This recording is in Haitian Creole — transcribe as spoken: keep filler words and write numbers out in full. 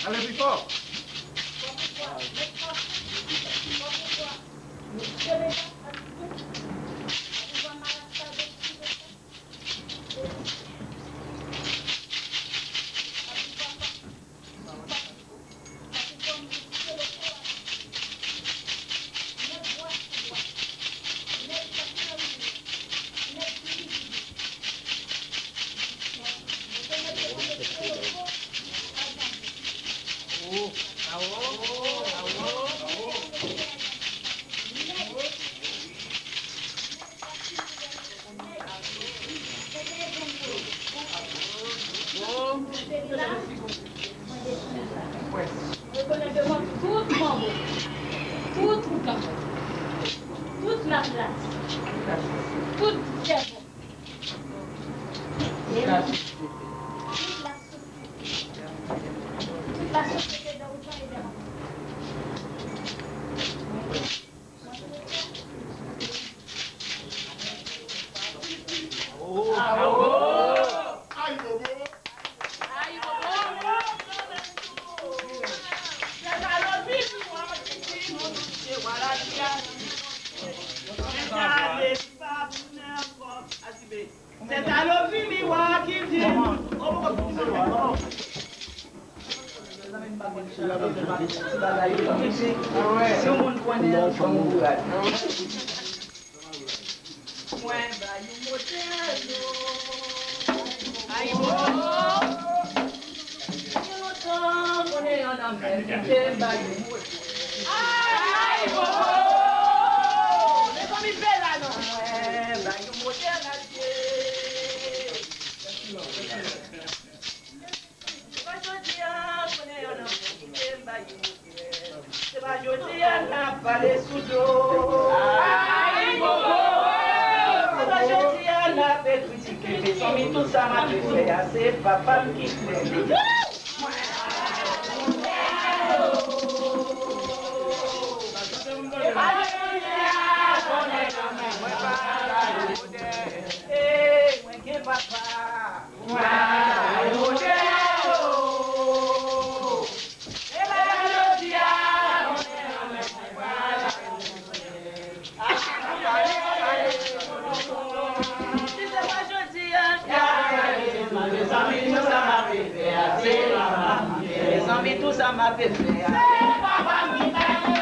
Ale pi fò. Rekonèt devan tout manbo, tout boukan, tout latlas, tout sèvant, tout lasosyete, tout lasosyete dan Otan e dan Mwen ba yon modèl, o. Ay, bobo. Gen lontan konnen an nan men, kite m ba yon modèl. Ay, bobo. Mezanmi, bèl la, non. Mwen ba yon modèl, adye. Se pa jodi a, konnen an nan men, kite m ba yon modèl. Se pa jodi a n ap pale sou do. Ay, bobo! Se pa jodi a n ap kritike. Mezanmi, tout sa m ape fè a, se papa m ki fè li. Se pa jodi a, konnen an nan men, mwen pa la modèl. Ey, mwen gen papa. Mwen pa la modèl, o. Mezanmi, tout sa m ape fè a, se papa m ki fè a.